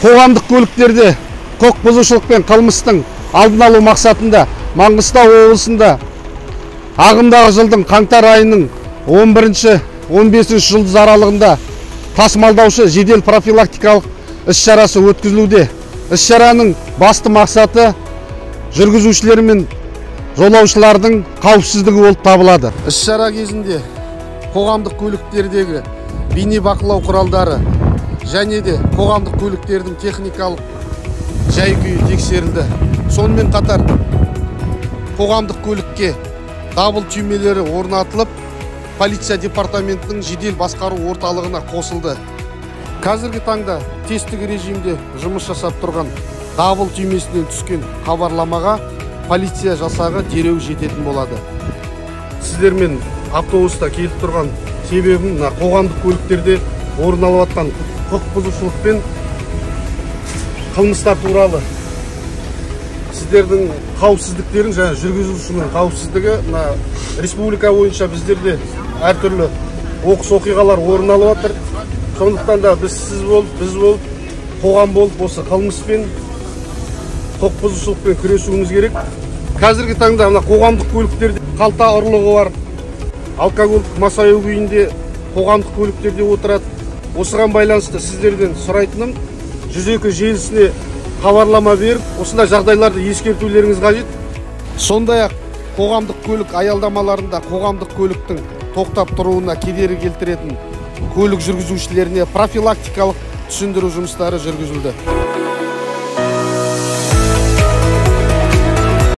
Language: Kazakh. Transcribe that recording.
Қоғамдық көліктерде құқық бұзушылық пен қылмыстың алдын алу мақсатында Маңғыстау облысында ағымдағы жылдың қаңтар айының 11-15 жұлдыз аралығында тасымалдаушы жедел профилактикалық іс-шарасы өткізілуде. Іс-шараның басты мақсаты жүргізушілер мен жолаушылардың қауіпсіздігі болып табылады. Іс-шара кезінде қоғамдық көліктердегі бейнебақылау құралдары және де қоғамдық көліктердің техникалық жай-күйі тексерілді. Сонымен қатар қоғамдық көлікке дабыл түймелері орнатылып, полиция департаментінің жедел басқару орталығына қосылды. Қазіргі таңда тесттік режимде жұмыс жасап тұрған дабыл түймесінен түскен хабарламаға полиция жасағы дереу жететін болады. Сіздермен автобуста келіп тұрған себебім мына қоғамдық көліктерде орын алып жатқан құқық бұзушылық пен қылмыстар туралы сіздердің қауіпсіздіктерің және жүргізушінің қауіпсіздігі мына республика бойынша біздерде әртүрлі оқыс оқиғалар орын алып жатыр. Сондықтан да біз сіз болып, біз болып, қоғам болып осы қылмыспен, құқық бұзушылықпен күресуіміз керек. Қазіргі таңда мына қоғамдық көліктерде қалта ұрлығы бар, алкогольдік масаю күйінде қоғамдық көліктерде отырады. Осыған байланысты сіздерден сұрайтыным 102 желісіне хабарлама беріп, осындай жағдайларды ескертулеріңіз қажет. Сондай-ақ қоғамдық көлік аялдамаларында қоғамдық көліктің тоқтап тұруына кедергі келтіретін көлік жүргізушілеріне профилактикалық түсіндіру жұмыстары жүргізілді.